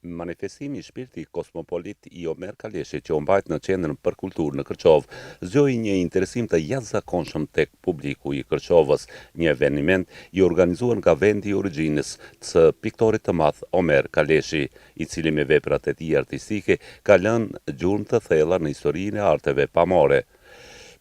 Manifestimi Shpirti Kosmopolit i Omer Kaleshit që u mbajt në Qendrën për Kulturë në Kërçovë, zgjoi një interesim të jashtëzakonshëm tek publiku i Kërçovës, një eveniment i organizuar nga vendi i origjinës së piktorit të madh Omer Kaleshi, i cili me veprat e tij artistike ka lënë gjurmë të thella në historinë e arteve pamore.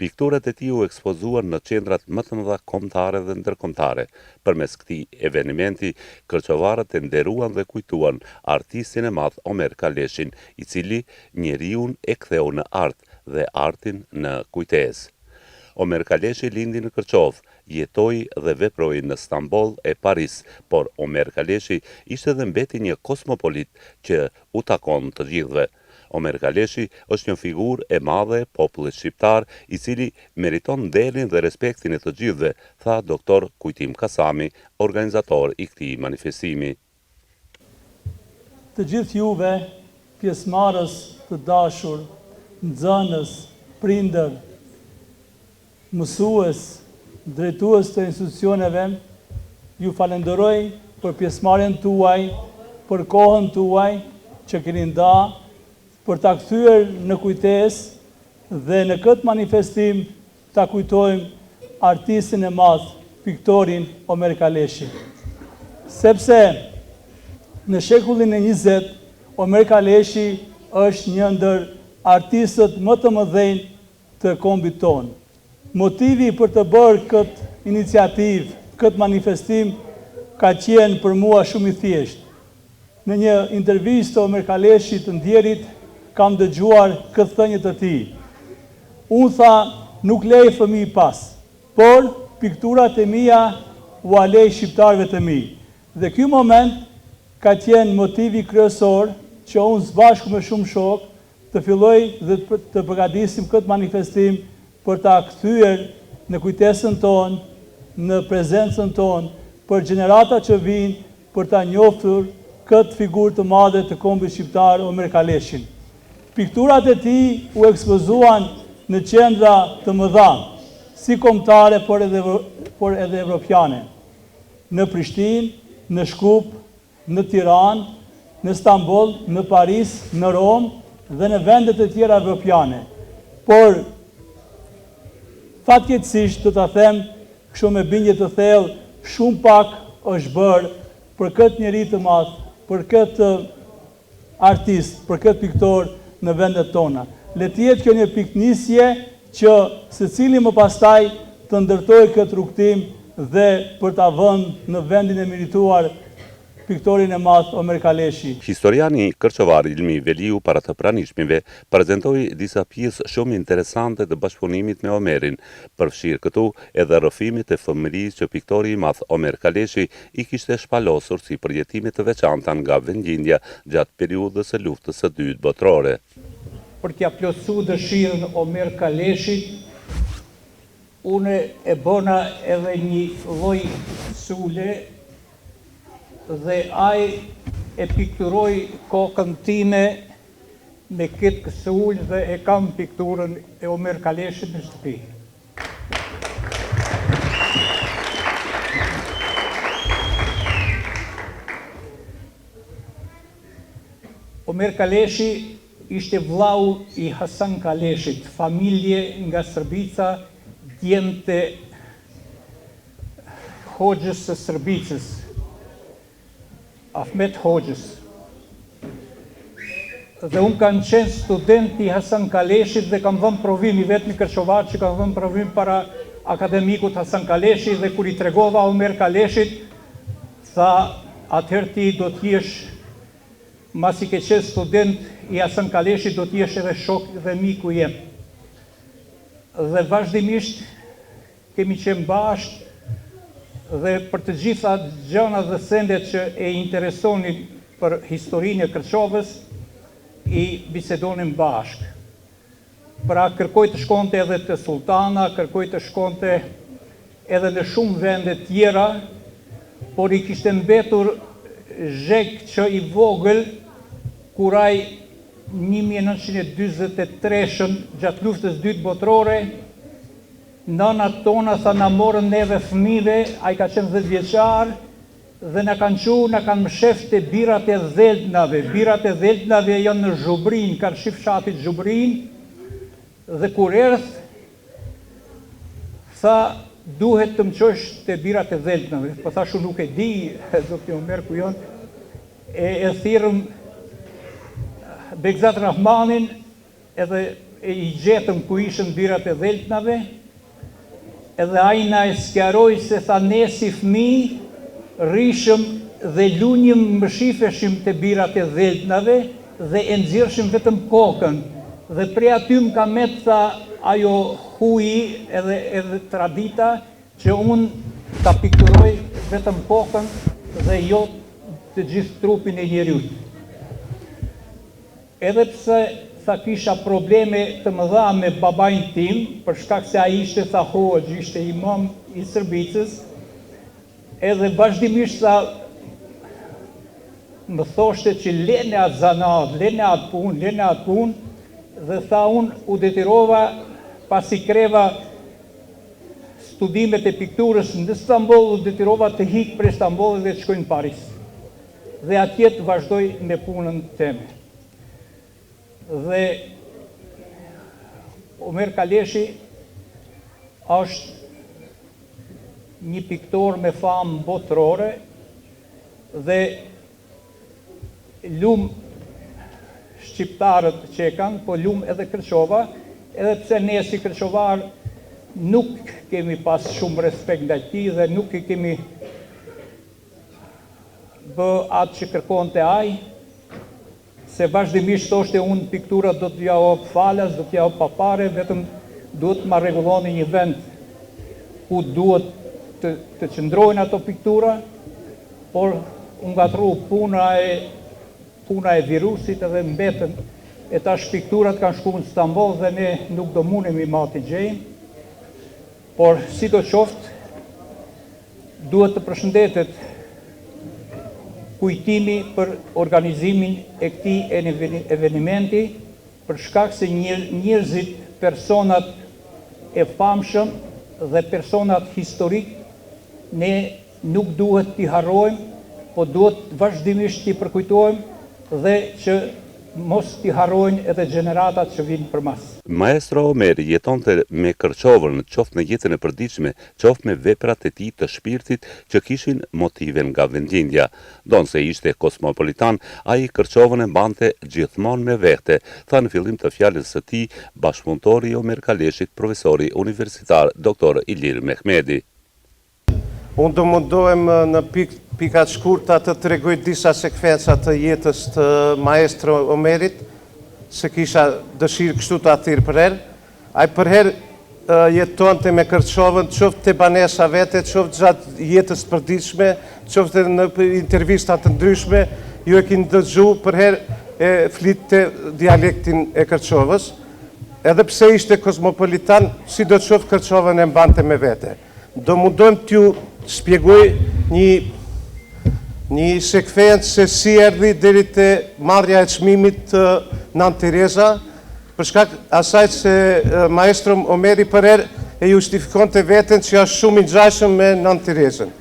Pikturat e tij u ekspozuan në qendrat më të mëdha kombëtare dhe ndërkombëtare. Përmes këtij evenimenti, kërçovarët e nderuan dhe kujtuan artistin e madh Omer Kaleshin, i cili njeriun e ktheu në art dhe artin në kujtesë. Omer Kaleshi lindi në Kërçovë, jetoi dhe veproi në Stamboll e Paris, por Omer Kaleshi ishte dhe mbeti një kosmopolit që u takon të gjithëve. Omer Kaleshi është një figurë e madhe e popullit shqiptar, i cili meriton nderin dhe respektin e të gjithëve, tha Doktor Kujtim Kasami, organizator i këtij manifestimi. Të gjithë juve, pjesëmarrës të dashur, nxënës, prindër, Mësues, drejtues të institucioneve, ju falënderoj për pjesëmarrjen tuaj, për kohën tuaj që keni nda për ta kthyer në kujtesë dhe në këtë manifestim ta kujtojmë artistin e madh, piktorin Omer Kaleshi. Sepse në shekullin e 20, Omer Kaleshi është një ndër artistët më të mëdhenj të kombit tonë. Motivi për të bërë këtë iniciativë, këtë manifestim, ka qenë për mua shumë i thjeshtë. Në një intervistë të Omer Kaleshit të ndjerit, kam dëgjuar këtë thënie të tij, Unë tha, nuk lej fëmijë pas, por pikturat e mia ua lej shqiptarëve të mi. Dhe ky moment ka qenë motivi kryesor që unë së bashku me shumë shokë të filloj dhe të përgatisim këtë manifestim për ta kthyer në kujtesën tonë, në prezencën tonë, për gjeneratat që vijnë për ta njoftur këtë figurë të madhe të kombit shqiptar Omer Kaleshin. Pikturat e tij u ekspozuan në qendra të mëdha, si kombëtare por edhe por edhe evropiane, në Prishtinë, në Shkup, në Tiranë, në Stamboll, në Paris, në Romë dhe në vende të tjera evropiane. Por, fatkeqësisht do ta them kështu me bindje të thellë, shumë pak është bërë për këtë njeri të madh, për këtë artist, për këtë piktor në vendet tona. Le të jetë kjo një pikënisje që secili më pastaj të ndërtojë këtë rrugëtim dhe për ta vënë në vendin e merituar piktorin e madh Omer Kaleshi. Historiani kërçovar Ilmi Veliu para të pranishmëve prezantoi disa pjesë shumë interesante të bashkëpunimit me Omerin, përfshirë këtu edhe rrëfimet e fëmijërisë që piktori i madh Omer Kaleshi i kishte shpalosur si përjetime të veçanta nga vendlindja gjatë periudhës së Luftës së Dytë Botërore. Për t'ia plotësu dëshirën Omer Kaleshit, unë e bona edhe një lloj kësule dhe ai e pikturoi kokën time me këtë kësulë dhe e kam pikturën e Omer Kaleshit në shtëpi. Omer Kaleshi ishte vllau i Hasan Kaleshit, familje nga Sërbica, djemtë e Hoxhës së Sërbicës. Ahmet Hoxhës. Dhe unë kam qenë student i Hasan Kaleshit dhe kam dhënë provim i vetmi kërçovar që kam dhënë provim para akademikut Hasan Kaleshi dhe kur i tregova Omer Kaleshit, tha atëherë ti do të jesh masi ke qenë student i Hasan Kaleshit do të jesh edhe shok dhe miku jem. Dhe vazhdimisht Kemi qenë bashkë dhe për të gjitha gjanat dhe sendet që e interesonin për historinë e Kërçovës, i bisedonim bashkë. Pra kërkoi të shkonte edhe te Sulltana, kërkoi të shkonte edhe në shumë vende tjera, por i kishte mbetur zheg që i vogël kur ai 1943-shën gjatë luftës dytë botërore Nënat tona tha na morën neve fëmijëve, ai ka qenë dhjetëvjeçar, Dhe na kanë çu, na kanë mshef te birat e Dhelpnave, birat e Dhelpnave janë në Zhubrinë, karshi fshatit Zhubrinë, dhe kur erdh, tha duhet të më çosh te birat e Dhelpnave, po thash unë nuk e di, zoti Omer ku janë, e e thirrëm Begzat Rahmanin, Edhe i gjetëm ku ishin birat e dhelpnave, edhe ai na e sqaroi se tha ne si fëmijë rrishëm dhe lunjëm mshifeshim te birat e dhelpnave dhe e nxirrshim vetëm kokën dhe prej aty më ka met tha ajo huji edhe edhe tradita që unë ta pikturoj vetëm kokën dhe jo të gjithë trupin e njeriut. Edhe pse tha kisha probleme të mëdha me babain tim, për shkak se ai ishte tha hoxhë, ishte imam i Sërbicës, edhe vazhdimisht tha më thoshte që lene atë zanat, lene atë punë, lene atë punë, dhe tha unë u detyrova pasi kreva studimet e pikturës në Stamboll, u detyrova të hik prej Stambollit dhe të shkoj në Paris. Dhe atje të vazhdoj me punën teme. Dhe Omer Kaleshi është një piktor me famë botërore dhe lum shqiptarët që e kanë, po lum edhe Kërçova, edhe pse ne si kërçovarë nuk kemi pas shumë respekt ndaj tij dhe nuk e kemi bë atë që kërkonte ai, se vazhdimisht thoshte unë pikturat do t'jua jap falas, do t'jua jap pa pare, vetëm duhet të ma rregulloni një vend ku duhet të të qëndrojnë ato piktura, por u ngatërru puna e puna e virusit edhe mbetën e tash pikturat kanë shku në Stamboll dhe ne nuk do mundemi ma t'i gjejmë. Por, sidoqoftë, duhet të përshëndetet kujtimi për organizimin e këtij evenimenti, për shkak se njerëzit, personat e famshëm dhe personat historikë, ne nuk duhet t'i harrojmë, po duhet vazhdimisht t'i përkujtojmë dhe që mos t'i harrojnë edhe gjeneratat që vijnë përmas. Maestro Omeri jetonte me Kërçovën, qoftë në jetën e përditshme, qoftë me veprat e tij të shpirtit që kishin motive nga vendlindja. Ndonëse ishte kosmopolitan, ai Kërçovën e mbante gjithmonë me vehte, tha në fillim të fjalës së tij bashkëpunëtori i Omer Kaleshit, profesori universitar Doktor Ilir Mehmedi. Unë do mundohem në pika të shkurta të tregoj disa sekvenca të jetës të maestro Omerit, se kisha dëshirë kështu ta thirr përherë. Ai përherë jetonte me Kërçovën, qoftë te banesa vete, qoftë gjatë jetës të përditshme, qoftë edhe në intervista të ndryshme, ju e kini dëgju përherë e flitte dialektin e Kërçovës. Edhe pse ishte kozmopolitan, sidoqoftë Kërçovën e mbante me vete. Do mundohem t'ju shpjegoj një një sekvencë se si erdhi deri te marrja e çmimit të Nënë Tereza, për shkak asaj se maestro Omeri përherë e justifikonte veten që është shumë i ngjashëm me Nënë Terezën.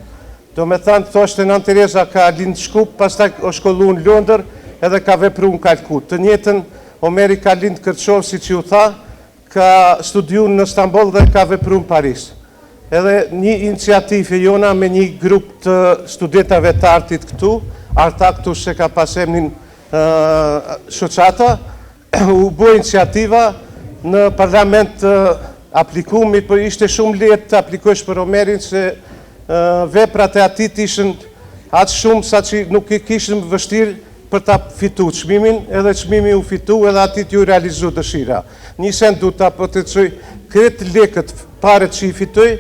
Domethënë, thoshte Nënë Tereza ka lind në Shkup, pastaj o shkollu në Londër edhe ka vepru në Kalkutë. Të njëjtën Omeri ka lind në Kërçovë, siç ju tha, Ka studiu në Stamboll dhe ka vepru në Paris. Edhe një iniciativë e jona me një grup të studentave të artit këtu, Artaktus e ka pas emnin shoqata, u bo iniciativa në parlament të aplikumi, por ishte shumë lehtë të aplikojsh për Omerin se veprat e atij ishin aq shumë sa që nuk e kishim vështirë për ta fitu çmimin, edhe çmimi u fitu edhe atij iu realizu dëshira. Një send du ta potencoj, krejt lekët, paret që i fitoi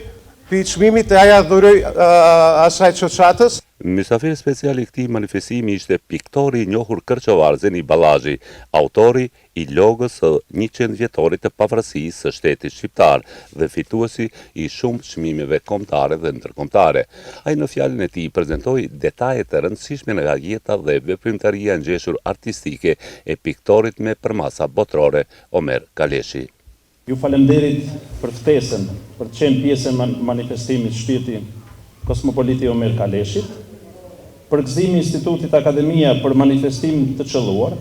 pi çmimit e ia dhuroi asaj shoqatës. Mysafir special i këtij manifestimi ishte piktori i njohur kërçovar Zeni Ballazhi, autori i logos së 100 vjetorit të pavarësisë së shtetit shqiptar dhe fituesi i shumë çmimeve kombëtare dhe ndërkombëtare. Ai në fjalën e tij prezantoi detaje të rëndësishme nga jeta dhe veprimtaria e ngjeshur artistike e piktorit me përmasa botërore Omer Kaleshi. Ju falemnderit për ftesën për të qenë pjesë e manifestimit Shpirti Kosmopolit i Omer Kaleshit. Përgëzimi i Institutit Akademia për manifestim të qëlluar,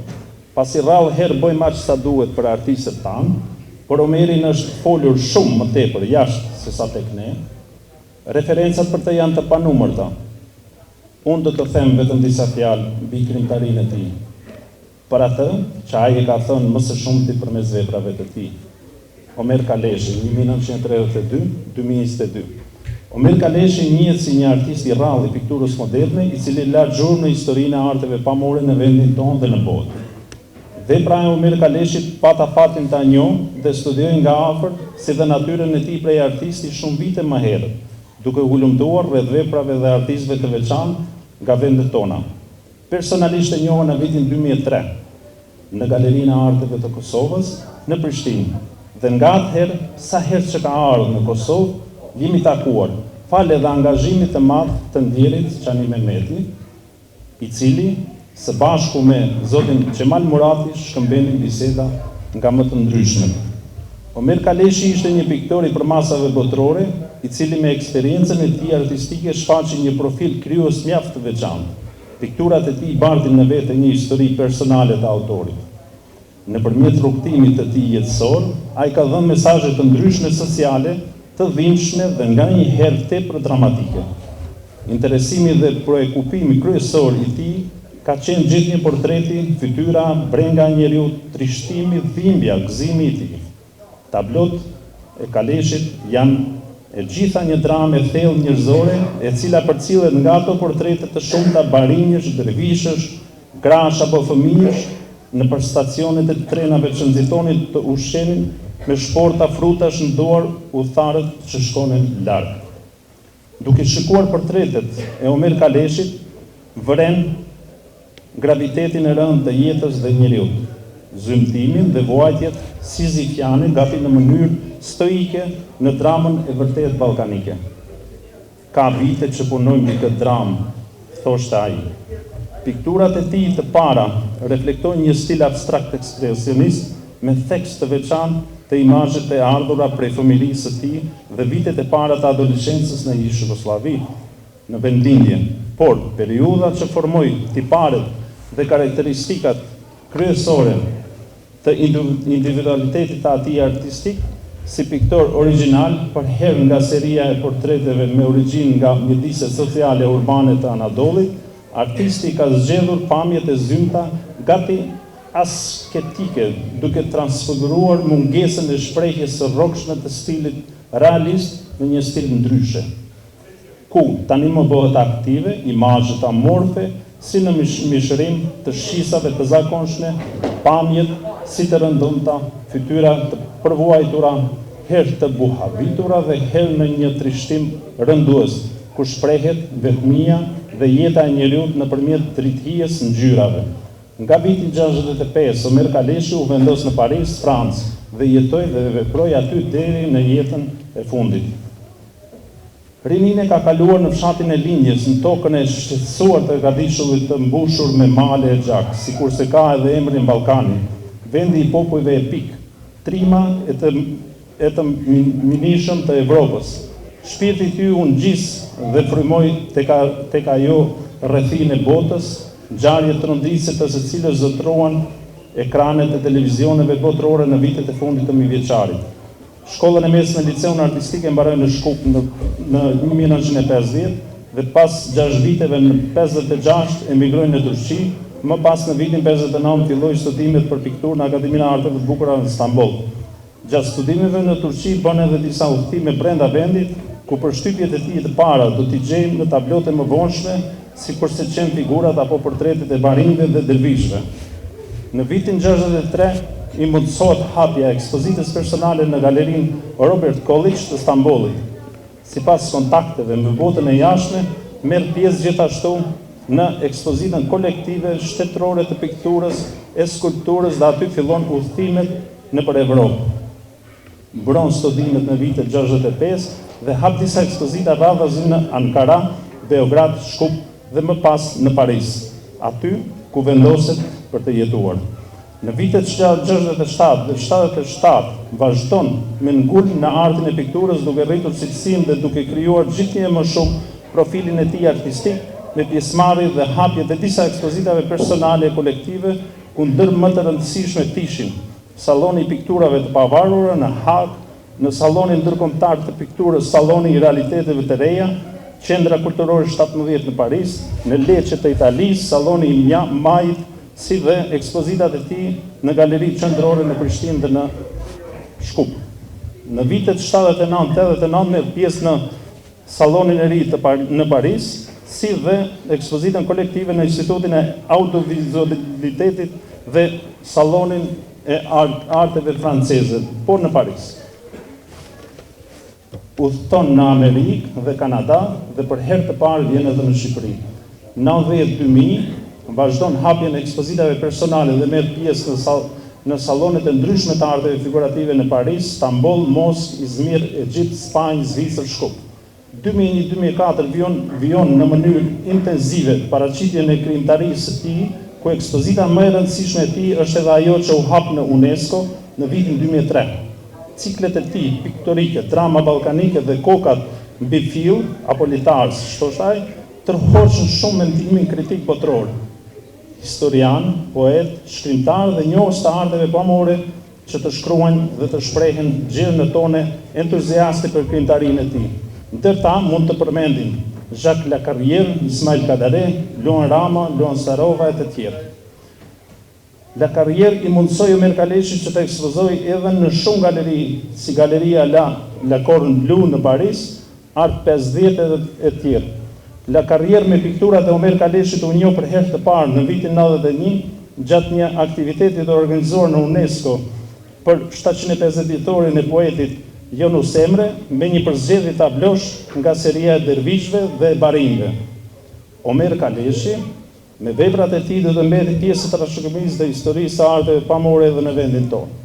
pasi rrallë herë bëjmë aq sa duhet për artistët tanë, për Omerin është folur shumë më tepër jashtë se sa tek ne. Referencat për të janë të panumërta. Unë do të them vetëm disa fjalë mbi krijimtarinë e tij. Për atë që ai e ka thënë më së shumti përmes veprave të tij. Omer Kaleshi, 1932, 2022 Omer Kaleshi njihet si një artist i rrallë i pikturës moderne, i cili la gjurmë në historinë e arteve pamore në vendin tonë dhe në botë. Vepra e Omer Kaleshit pata fatin ta njoh dhe studioj nga afër si dhe natyrën e tij prej artisti shumë vite më herët, duke hulumtuar rreth veprave dhe artistëve të veçantë nga vendet tona. Personalisht e njoha në vitin 2003, në Galerinë e Arteve të Kosovës, në Prishtinë, dhe nga atëherë, sa herë që ka ardhur në Kosovë, jemi takuar, falë edhe angazhimit të madh të ndjerit Qani Mehmeti, i cili, së bashku me zotin Qemal Murati shkëmbenin biseda nga më të ndryshmet. Omer Kaleshi ishte një piktor i përmasave botërore, i cili me eksperiencën e tij artistike shfaqi një profil krijues mjaft të veçantë. Pikturat e tij bartin në vete një histori personale të autorit. Nëpërmjet rrugëtimit të tij jetësor, ai ka dhënë mesazhe të ndryshme sociale, të dhimbshme dhe nganjëherë tepër dramatike. Interesimi dhe preokupimi kryesor i tij ka qenë gjithnjë portreti, fytyra, brenga e njeriut, trishtimi, dhimbja, gëzimi i tij. Tablot e Kaleshit janë e gjitha një dramë e thellë njerëzore, e cila përcillet nga ato portrete të shumta barinjësh, dervishësh, grash apo fëmijësh, nëpër stacionet e trenave që nxitonin të ushqenin me shporta frutash në duar udhëtarët që shkonin larg. Duke shikuar portretet e Omer Kaleshit, vëren gravitetin e rëndë të jetës dhe njeriut, zymtimin dhe vuajtjet sizifiane gati në mënyrë stoike në dramën e vërtetë ballkanike. Ka vite që punoj mbi këtë dramë, thoshte ai. Pikturat e tij të para reflektojnë një stil abstrakt ekspresionist me theks të veçantë te imazhet e ardhura prej fëmijërisë së tij dhe vitet e para të adoleshencës në ish-Jugosllavi, në vendlindje. Por, periudha që formoi tiparet dhe karakteristikat kryesore të individualitetit të atij artistik, si piktor origjinal, përherë nga seria e portreteve me origjinë nga mjediset sociale urbane të Anadollit, artisti ka zgjedhur pamjet e zymta, gati asketike, duke transfiguruar mungesën e shprehjes së rrokshme të stilit realist në një stil ndryshe, ku tani më bëhet aktive imazhet amorfe si në mishërim të shqisave të zakonshme, pamjet si të rëndomta, fytyra të përvuajtura, herë të buhavitura dhe herë në një trishtim rëndues, ku shprehet vetmia dhe jeta e njeriut nëpërmjet dritëhijes ngjyrave. Nga viti 65, Omer Kaleshi u vendos në Paris, Francë, dhe jetoi dhe veproi aty deri në jetën e fundit. Rininë e ka kaluar në fshatin e lindjes, në tokën e shqetësuar të gadishullit të mbushur me male e gjak, sikurse ka edhe emrin Ballkani, vendi i popujve epikë, trima e të e të minishëm të Evropës. Shpirti i tij u ngjis dhe frymoi tek tek ajo rrethinë e botës, ngjarjet tronditëse të së cilës zotëruan ekranet e televizioneve botërore në vitet e fundit të mijëvjeçarit. Shkollën e mesme Liceun Artistik e mbaroi në Shkup në në 1950 dhe pas gjashtë viteve në 56 emigroi në Turqi, më pas në vitin 59 filloi studimet për pikturë në Akademinë e Arteve të Bukura në Stamboll. Gjatë studimeve në Turqi bën edhe disa udhëtime brenda vendit, ku përshtypjet e tij të para do t'i gjejmë në tablot e mëvonshme, sikurse qenë figurat apo portretet e barinjve dhe dervishëve. Në vitin 63 i mundësohet hapja e ekspozitës personale në galerinë Robert Kolliç të Stambollit. Sipas kontakteve me botën e jashtme, merr pjesë gjithashtu në ekspozitën kolektive shtetërore të pikturës e skulpturës dhe aty fillon udhëtimet nëpër Evropë. Mbaron studimet në vitet 65 dhe hap disa ekspozita radhazi në Ankara, Beograd, Shkup dhe më pas në Paris, aty ku vendoset për të jetuar. Në vitet 67 dhe 77 vazhdon me ngulm në artin e pikturës duke rritur cilësinë dhe duke krijuar gjithnjë e më shumë profilin e tij artistik. me pjesëmarrje dhe hapje të disa ekspozitave personale e kolektive, ku ndër më të rëndësishmet ishin, Salloni i Pikturave të Pavarura në Hagë, në Sallonin Ndërkombëtar të Pikturës Salloni i Realiteteve të Reja, Qendra Kulturore 17 në Paris, në Leçe të Italisë, Salloni i Majit, si dhe ekspozitat e tij në galeritë qendrore në Prishtinë dhe në Shkup. Në vitet 79 89 merr pjesë në Sallonin e Ri të në Paris, si dhe ekspozitën kolektive në Institutin e Audiovizualitetit dhe Sallonin e Arteve Franceze, po në Paris. Udhëton në Amerikë dhe Kanada dhe për herë të parë vjen edhe në Shqipëri. 90 2000 vazhdon hapjen e ekspozitave personale dhe merr pjesë në në sallonet e ndryshme të arteve figurative në Paris, Stamboll, Moskë, Izmir, Egjipt, Spanjë, Zvicër, Shkup. 2001 2004 vijon vijon në mënyrë intensive paraqitjen e krijimtarisë së tij, ku ekspozita më e rëndësishme e tij është edhe ajo që u hap në UNESCO në vitin 2003. Ciklet e tij piktorike, Drama ballkanike dhe Kokat mbi fill, apo litarë, siç thoshte ai, tërhoqën shumë mendimin kritik botëror. Historianë, poetë, shkrimtarë dhe njohës të arteve pamore që të shkruajnë dhe të shprehen gjer në tone entuziaste për krijimtarinë e tij. Ndër ta mund të përmendim Jacques Lacarrière, Ismail Kadare, Luan Rama, Luan Starova e të tjerë. Lacarrière i mundësoi Omer Kaleshit që të ekspozojë edhe në shumë galeri, si Galeria La Licorne Bleue në Paris, Art 50 edhe e tjerë. Lacarrière me pikturat e Omer Kaleshit u njoh për herë të parë në vitin 91 gjatë një aktiviteti të organizuar në UNESCO për 750 vjetorin e poetit Jonuz Emre me një përzgjedhje tablosh nga seria e dervishëve dhe e barinjve. Omer Kaleshi Me veprat e tij do të mbetet pjesë e trashëgimisë dhe historisë së arteve pamore edhe në vendin tonë.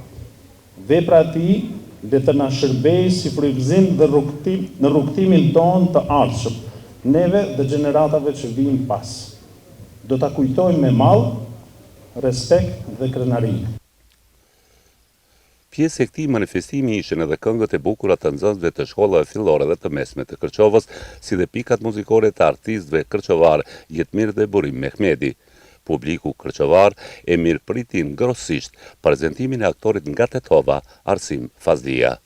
Vepra e tij le të na shërbejë si frymëzim dhe rrugëtim në rrugëtimin tonë të ardhshëm, neve dhe gjeneratave që vijnë pas. Do ta kujtojmë me mall, respekt dhe krenari. Pjesë e këtij manifestimi ishin edhe këngët e bukura të nxënësve të shkollave fillore dhe të mesme të Kërçovës, si dhe pikat muzikore të artistëve kërçovarë Jetmir dhe Burim Mehmedi. Publiku kërçovar e mirëpriti ngrohtësisht prezantimin e aktorit nga Tetova, Arsim Fazlija.